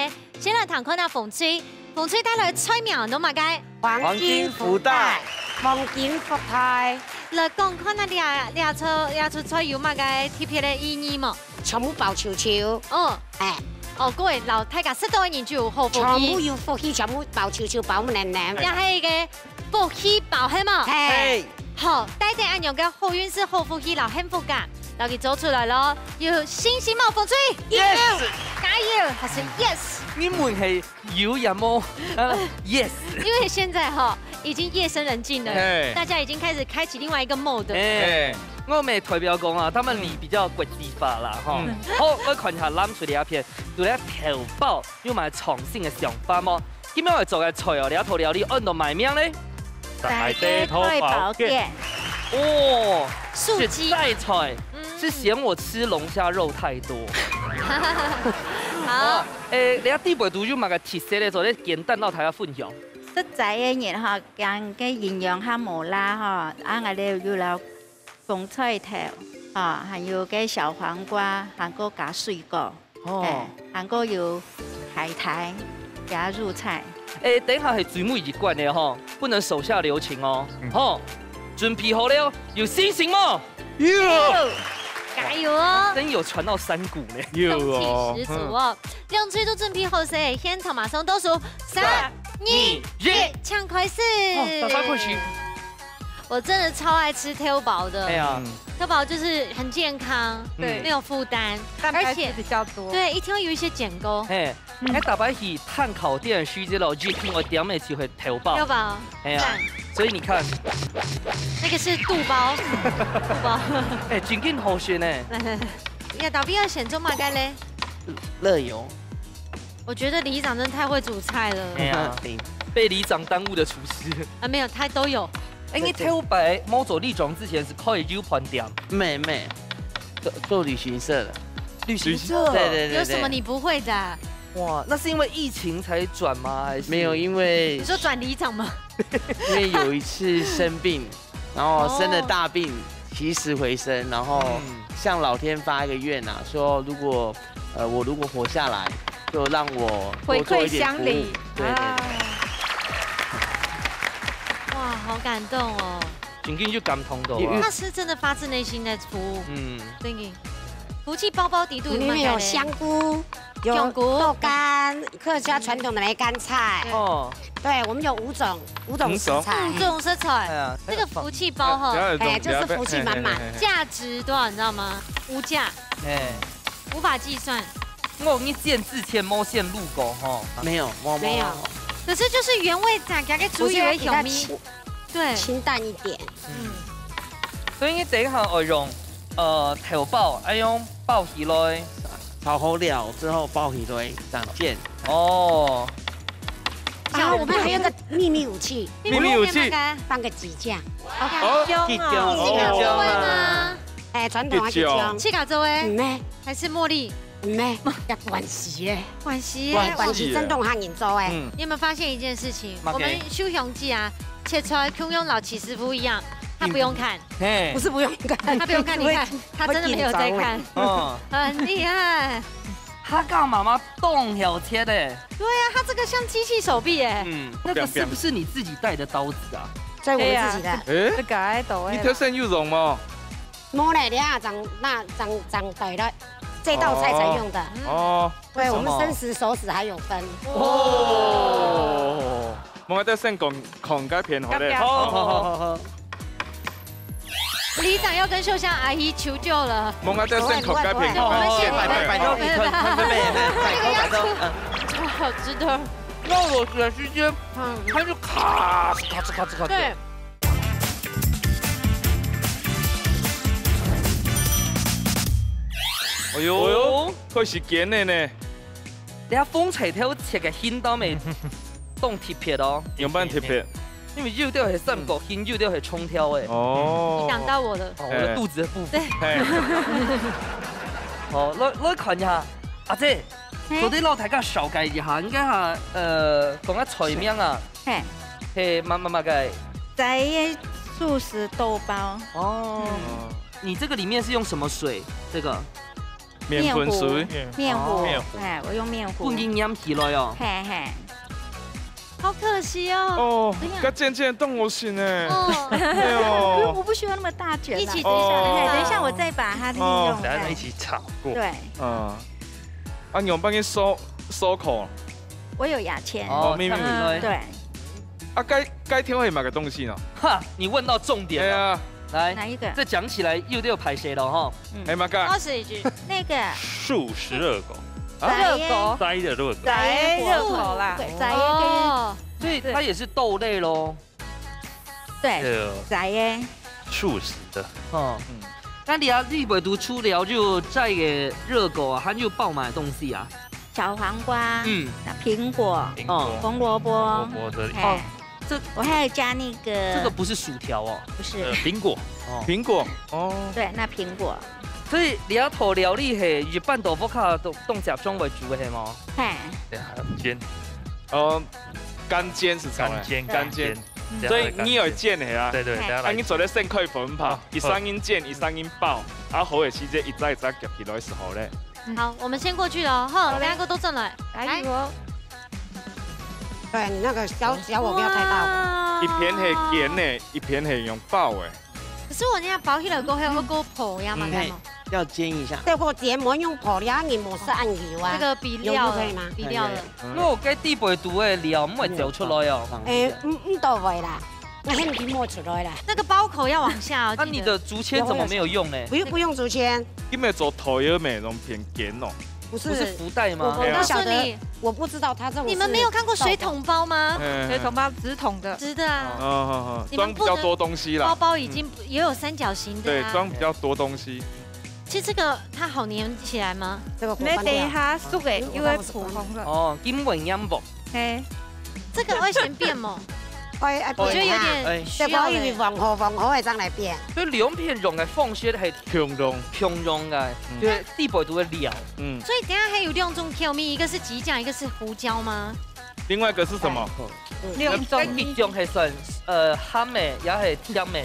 先來聽看啊，紅隊，紅隊帶來菜名都麼个？ 黃金福袋。黃金福袋。來講看啊，這，這出，這出菜有麼个特別个意義無？全部包球球。哦。哎。哦，各位，摎大家食到个人就有好福氣。全部有福氣，全部包球球，包滿滿。這係一個福氣包，係無？嘿。好，帶等恁樣个好運勢、好福氣摎幸福感，摎佢做出來咯。有信心無，紅隊？Yes！加油！還係yes？你問係 有也無，呃，yes。因為現在哈，已經夜深人靜了，嘿。大家已經開始開啟另外一個 mode。哎，嘿。我們代表講啊，他們離比較國際化啦，哈。嗯。好，𠊎看一下藍隊這片，對這豆包有麼个創新个想法無？今日愛做个菜哦，這道料理安到麼个名呢？在地豆包卷。哦，素雞。是在菜，嗯。是嫌我吃龍蝦肉太多。好。哦，哎，這底背肚有麼个特色咧，做得簡單摎大家分享。食齋个人吼，驚个營養較無罅吼，啊，𠊎兜有摎紅菜頭，吼，還有个小黃瓜，還過加水果，哦。嘿，還過有海苔，加入菜。哎，等一下係最尾一關个吼，不能手下留情哦。嗯。吼，準備好了，有信心無？有。加油哦！真有傳到山谷呢。有哦。中氣十足哦。兩隊都準備好勢，現場馬上倒數，三、三、二、二、一，一。請開始。哦，大家開始。我真的超愛吃豆包的。哎呀。嗯。豆包就是很健康，對。沒有負擔，蛋白質而且，比較多。對，一定要有一些健康。嘿，嗯。還打敗去炭烤店的時節咯，一定會點的就係豆包。豆包，哎呀，讚。所以你看，那個是肚包，肚包。哎，真正好選呢。來，來，來。 你到底愛選做麼个咧？樂遊。我覺得里長真的太會煮菜了。哎呀，對。被里長耽誤的廚師。啊，沒有，他都有。哎，你頭擺無做里長之前係開油飯店？沒，沒。做，做旅行社的。旅行社？對，對，對，對。有什麼你不會的啊？哇，那是因為疫情才轉嗎？還是？沒有，因為你說轉里長嗎？因為有一次生病，然後生了大病，起死回生，然後嗯。向老天發一個願啊，說如果，呃，我如果活下來，就讓我多做一點服務。回饋鄉里。對，對，對。啊。哇，好感動哦。真正就感動到啊。那是真的發自內心的服務。嗯。真的。福氣包包底肚有裡面有香菇， 有香菇、豆乾，客家傳統的梅干菜。哦。對，我們有五種，五種食材。五種。五種食材。哎呀，這個福氣包哈，哎，就是福氣滿滿。嘿，嘿，嘿，嘿。價值多少你知道嗎？無價。哎。無法計算。我，你見之前無先滷過吼。沒有，我，我，沒有。可是就是原味炸，給它煮有一種米。我覺得比較清，對。清淡一點。嗯。所以你等一下愛用，呃，豆包，愛用包起來。 炒好了之後包起來，這樣煎。哦。啊，我們還有個秘密武器。秘密武器。放個桔醬。哦，桔醬哦。桔醬哦。桔醬啊。哎，傳統的桔醬。自家做的？毋係。還是茉莉？毋係，愛關西的。關西的。關西的。關西正統客人做的。嗯。你有沒有發現一件事情？麼个？我們秀香姐啊，切菜共樣摎徐師傅一樣，她不用看。 嘿。不是不用看，他不用看，你看，他真的沒有在看。哦。很厲害。客家媽媽當曉切的。對啊，他這個像機器手臂耶。嗯。那個是不是你自己帶的刀子啊？在我們自己的。哎呀。欸？這個愛倒的啦。你頭先有用嗎？無咧，你啊，長，那長，長短的，這道菜才用的。哦。哦。對，我們生食、熟食還有分。哦。 無，𠊎兜先講，講該片好咧。好，好，好，好，好。里长要跟秀香阿姨求救了。莫，我再先口干平。我们先拜拜拜拜拜拜拜拜拜拜拜。好值得。那我觉得时间，嗯，它就咔哧咔哧咔哧咔哧。对。哎呦，哎呦，开始咸了呢。等下风吹头切个心刀没，当特别哦。用半特别。因为有的是三角形，有的是长条的。哦。你挡到我了。哦，我的肚子的部分。对。嘿。好，来来看一下，阿姐，嘿。昨天老太家紹介一下，应该哈，呃，讲个菜名啊。嘿。嘿，妈妈妈个。在野素食豆包。哦。嗯。你这个里面是用什么水？这个。面粉水。面糊。哦。面糊。哎，我用面糊。不然黏起来哦。嘿嘿。好可惜哦。哦，等一下。搿渐渐动我心哎。哦。哎呦。我不需要那么大卷啦。一起等一下，哦。哎，等一下我再把它利用。哦。等下一起炒过。对。嗯。啊，你有帮你收，收口？我有牙签。哦，哦，秘密。嗯，对。啊，该，该挑是哪个东西呢？哈，你问到重点了。哎呀。来，哪一个？这讲起来又得有排谁了哈。嗯。哎，马盖。我是一句。那个。素食热狗。啊？热狗。摘的热狗。摘热狗啦。对，摘一个。哦。所以它也是豆类咯。对，这个摘耶。素食的。哦。嗯。那你要立北读出寮就摘个热狗啊，还有爆买的东西啊？小黄瓜，嗯。那苹果，苹果。哦。红萝卜，红萝卜这里。哎。哦，这我还有加那个这个不是薯条哦。不是。呃，苹果。哦。苹果，哦。对，那苹果。所以你要投料理嘿，一般都不靠动，动假装为主嘿吗？嘿。对，还要煎。哦，干煎是什么？干煎，干煎。干煎。嗯。所以你有煎嘿啊？对，对，等下来煎。啊，你做得先开粉吧，啊，一三人煎，一三人爆，啊，好的时节一只一只夹起来是好嘞。嗯。好，我们先过去了，吼，好嘞。等下给我多转来。来。哎呦。对，你那个小，小火不要太大火。哇。一片是煎的，一片是用爆的。可是我那包起来过后，要过泡呀嘛，嗯。对吗？要煎一下。对，过煎，莫用泡了，你莫是按油啊。这个比料了，油就可以吗？比料了。哎，哎。嗯。那我该地北肚的料，不会走出来哦。放，放一下。哎，嗯，嗯，都会啦。 那很皮摸出来了。那个包口要往下哦，啊，记得。你的竹签怎么没有用呢？不用，不用竹签。因为做头油美容片煎哦。不是，不是福袋吗？我，我不晓得，我告诉你，我不知道它这种是你们没有看过水桶包吗？嗯。水桶包直筒的。直的啊。哦，好，好，你们不能，装比较多东西啦。包包已经也有三角形的啊。嗯。对，装比较多东西。其实这个它好粘起来吗？这个火关掉。没，等一下熟个，因为普通个。哦，金文样不？ 嘿。这个会先变吗？会，会变啊。我觉得有点需要嘞。哎。这个因为往后，往后会这样来变。所以两片用个方式系共用。共用个，嗯。就是地北肚个料。嗯。所以等一下还有两种口味，一个是桔酱，一个是胡椒吗？另外一个是什么？哎。嗯。两种。那桔酱还算，呃，鹹个，也系甜个。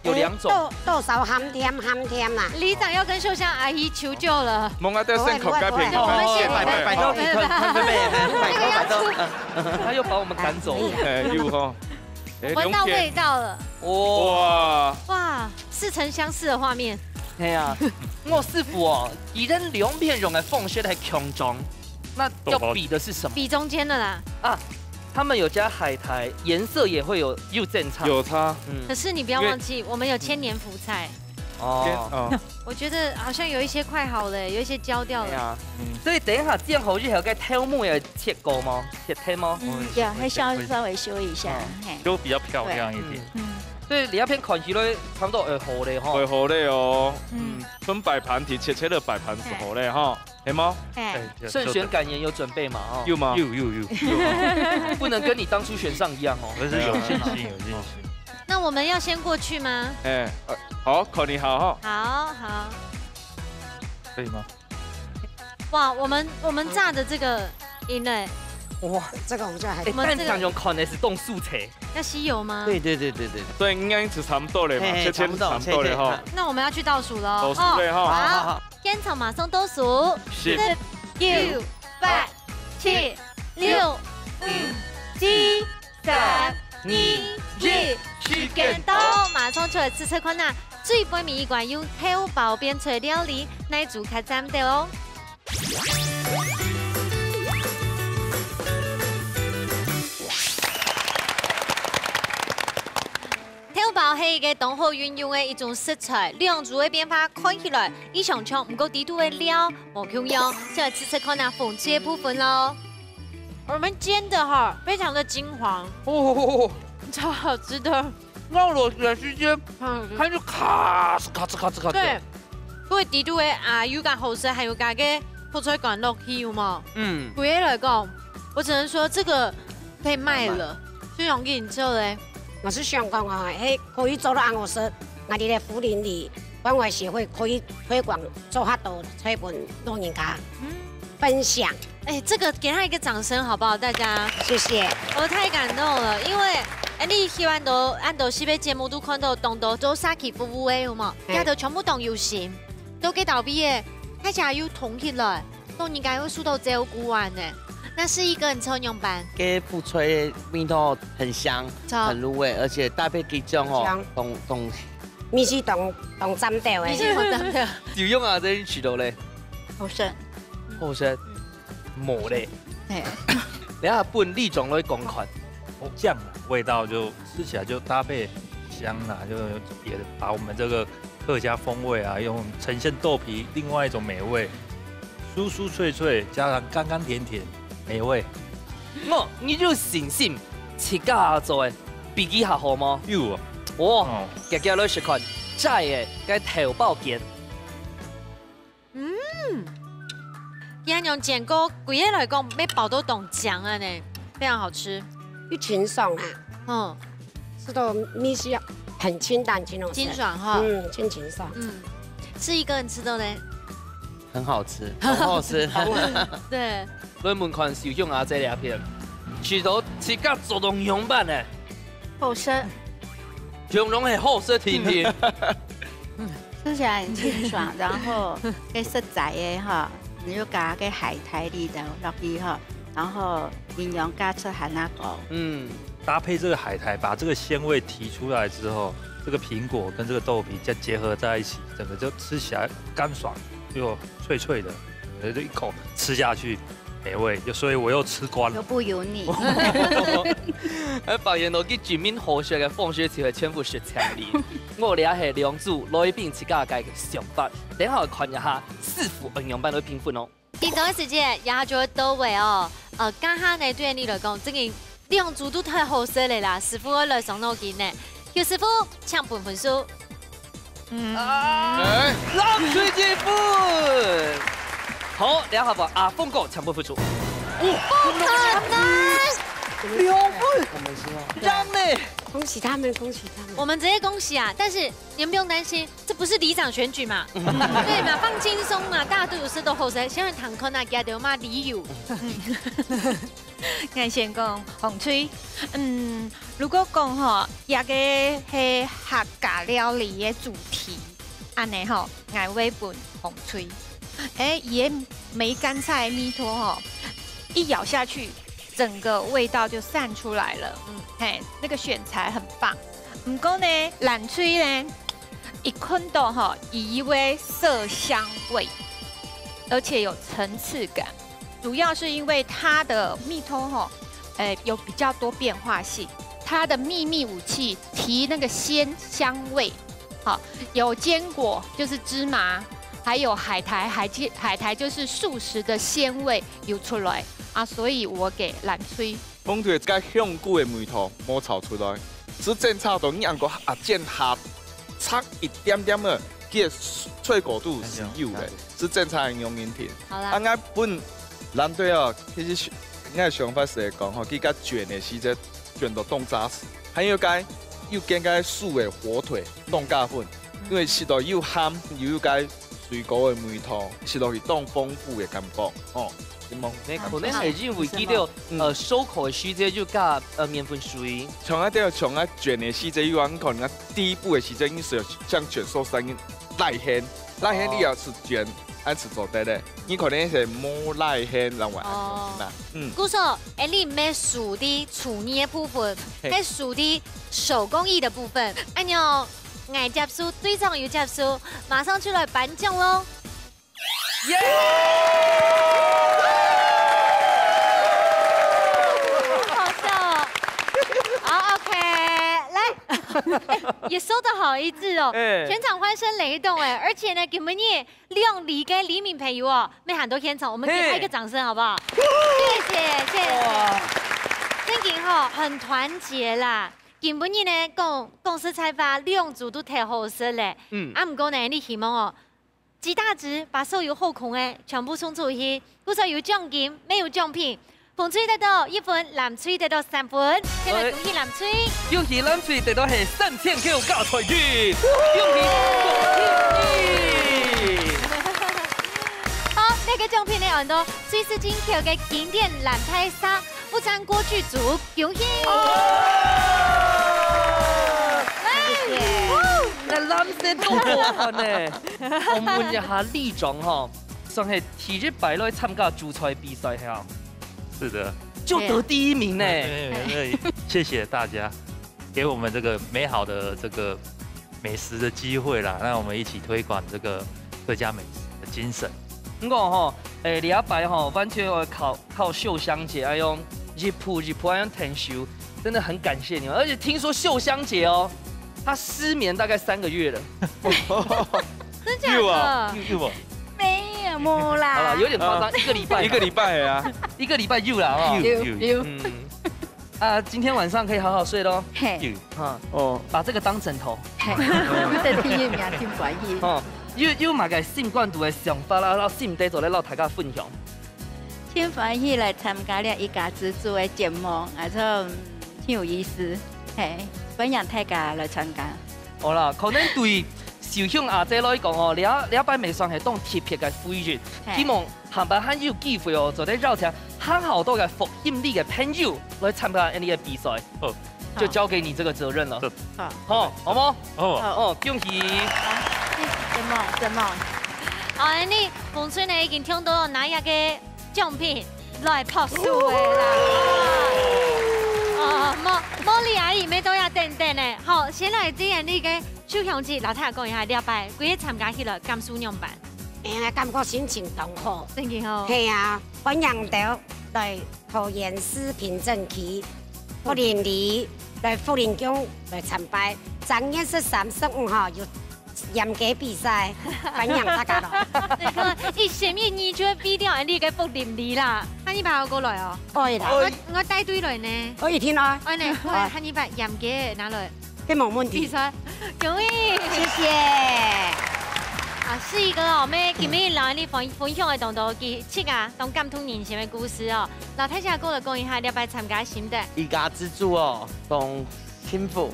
有两种。哎，多，多少鹹甜，鹹甜啦。里长要跟秀香阿姨求救了。莫，我等下先口干平。不会，不会。对，我们先，哦，哦，拜拜，拜拜，拜拜，拜拜，拜拜。他又把我们赶走。哎，有吼。哎，闻到味道了。哇。哇。哇，似曾相识的画面。哎呀，莫师傅哦，佢等兩片用个方式系共用，那要比的是什么？比中间的啦。啊，他们有加海苔，颜色也会有，有点差。有差。嗯。可是你不要忘记，对。我们有千年福菜。 哦。煎，哦。我觉得好像有一些快好了，有一些焦掉了。对啊。嗯。所以等一下煎好以后，該頭毛要切過嗎？切忒嗎？嗯，有，還稍，稍微修一下，哦。嘿。就比較漂亮一點。對。嗯。嗯。所以你那片看起來差不多會好了吼。會好了哦。嗯。嗯，分擺盤，提切切个擺盤係好了吼。 係無？哎。哎，順選感言有準備嘛？哦。有嗎？有，有，有。不能跟你當初選上一樣哦。我是有信心，有信心。那我們要先過去嗎？哎，呃，好，看你好哈。好，好。可以嗎？哇，我們，我們炸的這個贏了。哇，這個我們就還，哎，我們這個蛋黃用看的係當素菜。要吸油嗎？對，對，對，對，對。所以應該是差不多了嘛，嘿，嘿，切切差不多，差不多了哈。切，切，好。那我們要去倒數了哦。倒數了哈。哦，好，好，好。 現場馬上倒數，十、九、八、七、六、五、四、三、二、一，時間到，馬上出來試食看啊！最尾一關用豆包變出來料理，哪組較讚兜哦？豆包係一個當好運用个一種食材，兩組个變化看起來異常像，毋過裡肚个料無共樣，先來試試看啊，紅隊个部分咯。我們煎的哈，非常的金黃，哦，超好吃的。咬落去的時間，嗯，它就咔哧咔哧咔哧咔哧。對，因為裡肚个啊，有加好食，還有加个覆菜乾落去，有無？嗯，歸個來講，我只能說這個可以賣了，非常緊湊嘞。 老師想講哦，嘿，可以做到恁好食，𠊎兜个福鄰里關懷協會可以推廣做較多菜分老人家分享。哎，這個給他一個掌聲好不好？大家，謝謝。我太感動了，因為哎，你希望都恁多西北節目都看到當多做社區服務个，有無？哎，佢兜全部當有心，都給到畢業，大家又同起來。 老人家會受到照顧啊呢。那是一個人做仰般？該覆菜个味道很香，超很入味，而且搭配雞醬吼，香，當當味緒當當讚到个。味緒當讚到。有用啊，這你試到咧？好食。好食，無咧。嘿，等下分里長來講看。哦，醬啊，味道就吃起來就搭配香啦，就也把我們這個客家風味啊，用呈現豆皮另外一種美味，酥酥脆脆，加上甘甘甜甜，美味。哦，你有信心自家做个比佢較好無？有啊。哦，哦，遽遽來試看，這个該豆包煎。嗯，佢恁樣煎過，歸個來講，乜包到當香啊呢，非常好吃。又清爽啊。嗯， 吃到味緒很清淡，清爽。清爽哈。嗯，清清爽。嗯，是一個人吃到呢？很好吃，很好吃。對。問問看，小熊阿姐這片，試到自家做到仰般呢？好食。形容係好食定定。吃起來很清爽，然後該食材个哈，你就加該海苔粒的落去哈，然後營養價值還較高。嗯，搭配這個海苔，把這個鮮味提出來之後，這個蘋果跟這個豆皮再結合在一起，整個就吃起來乾爽又脆脆的，整個就一口吃下去，美味，又所以我又吃光了。又不油膩。哎，發現到佢盡面好食个方式就係全部食青梨。我這係兩組來賓自家个想法，等下看一下師傅仰般來評分哦。 緊張个時節，這下就會到位哦。呃，這下呢，對你來講，真个兩組都太好食了啦，師傅愛來傷腦筋呢。邱師傅，請分分數。嗯，哎，藍隊一分。好，這下換阿峰哥請分分數。哦，不可能！兩分，贏呢！恭喜他們，恭喜他們！我們直接恭喜啊！但是你們不用擔心， 這不是里長選舉嘛？對嘛，放輕鬆嘛，大家都有事都好食，先來談看啊，佢兜有麼理由。𠊎先講紅隊，嗯，如果講吼，這個係客家料理个主題，恁呢吼，𠊎會分紅隊。哎，佢个梅乾菜个味道吼，一咬下去，整個味道就散出來了。嗯，嘿，那個選材很棒。毋過呢，藍隊呢， 一看到吼，以為色香味，而且有層次感，主要是因為它的蜜桃吼，呃，有比較多變化性，它的祕密武器提那個鮮香味，好，有堅果就是芝麻，還有海苔，海苔海苔就是素食的鮮味有出來啊，所以我給藍隊。紅隊个香菇个味道無炒出來，只爭差到你恁个阿煎下 差一點點个，佢个脆口度係有个，只爭差个容易定。好啦。啊，𠊎本藍隊哦，其實𠊎个想法係講吼，佢个捲个時節捲到當紮實，還有該又跟該素个火腿當加分，因為食到又鹹又有該水果个味道，食落去當豐富个感覺哦。 你可能係因為佢兜，呃，收口个時節就加，呃，麵粉水。像該兜，像該捲个時節，有啊，你可能該底部个時節，你係想捲收上个內餡，內餡你也係捲，恁係做得个。你可能係無內餡，然後恁樣啦。嗯。故所，哎，你毋係輸在廚藝个部分，嘿。係輸在手工藝个部分。恁樣，𠊎接受，隊長有接受，馬上就來頒獎咯。 耶！好好笑哦。好，OK，來。也說得好一致哦，哎。全場歡聲雷動哎，而且呢，今晡日兩位个里民朋友哦，乜行到現場，我們給他一個掌聲好不好？謝謝，謝謝。哇。正經吼，很團結啦。今晡日呢，講，講實在話，兩組都忒好食咧。嗯。啊，毋過呢，你希望哦， 幾大值把所有好空个全部送出去，故所有獎金，乜有獎品。紅隊得到一分，藍隊得到三分，先來恭喜藍隊。恭喜藍隊得到係三千塊加菜金，恭喜恭喜！好，這個獎品呢，安到瑞士進口个經典藍帶衫，不沾鍋具組，恭喜！謝謝。那藍色都好看呢。 我問一下里長吼，算係第一擺來參加煮菜比賽係啊？是的。就得第一名呢。對。謝謝大家，給我們這個美好的這個美食的機會啦，讓我們一起推廣這個客家美食的精神。毋過吼，誒，這擺吼，完全要靠，靠秀香姐，哎喲，一步一步，哎喲，𢯭手，真的很感謝你們。而且聽說秀香姐哦，她失眠大概三個月了。 真假的？有啊，有，有無？沒有，無啦。好了，有點誇張，一個禮拜。一個禮拜啊。一個禮拜有啦，哦。有，有，有。嗯。啊，今天晚上可以好好睡咯。嘿。有。啊，哦。把這個當枕頭。嘿，我的第一名真歡喜。哦，有，有麼个心肝肚个想法啦，然後心底做得摎大家分享。真歡喜來參加這一家之煮个節目，啊，就，嗯，真有意思。嘿，歡迎大家來參加。 好啦，可能對秀香阿姐來講哦，這，這擺乜算係當特別个回憶。嘿。希望下擺還有機會哦，做得邀請還較多个福興里个朋友來參加𠊎俚个比賽。好。就交給你這個責任了。好。好，好無？好。哦，恭喜。好，什麼，什麼？哦，𠊎俚紅隊呢已經搶到拿一個獎品來拍手个啦。哦，莫，莫莉阿姨乜都要等等呢。好，先來接𠊎俚个 秀香姐，摎大家講一下，這擺歸個參加起來感受仰般？哎呀，感覺心情當好。真个吼。係啊，歡迎到來桃園市平鎮區福林里，來福林宮來參拜。正月十三、十五號有鹽雞比賽，歡迎大家來。你看，一心一意就會比掉𠊎俚个福林里啦。恁樣你排好過來哦？愛啦。我，我帶隊來呢。我一定來。愛呢，我來喊你把鹽雞拿來。 該無問題。比賽，恭喜！謝謝。啊，四位个哦，𠊎今晡日摎你分，分享个當多佢自家當感動人心个故事哦。摎大家過來講一下，這擺參加心得。一家之煮哦，當幸福，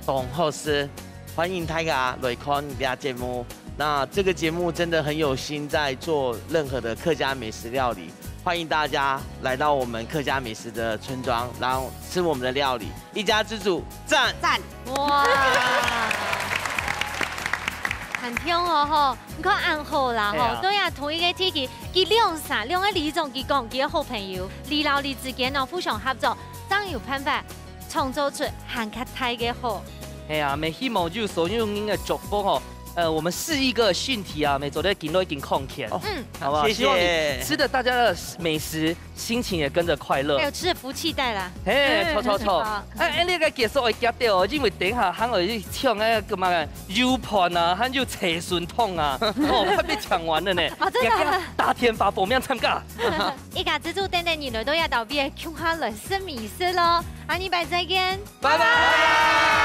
當好食，歡迎大家來看這節目。那這個節目真的很有心在做任何的客家美食料理，歡迎大家來到我們客家美食的村莊，然後吃我們的料理。 一家之煮，讚！讚！哇！很香哦吼，你看恁好啦吼，係啊。對啊，同一個地區，佢兩儕，兩個里長，佢講佢个好朋友，里摎里之間哦，互相合作，正有辦法創造出還較大个好。係啊，乜希望有所有人个祝福吼，呃，我們四位个身體啊，乜做得緊來緊康健。哦，嗯。好不好？謝謝。希望你吃的大家的美食， 心情也跟著快樂。還有吃的福氣帶啦。嘿，嗯，著，著，著。好。哎，哎，這個結束會夾掉哦，因為等一下還有一搶那個嘛，U盤啊，還有車巡通啊，哦，快被搶完了呢。哦，真的啊？大天發報名參加。一家之煮等等你來到這島邊，共下來食美食咯。下禮拜再見。拜拜。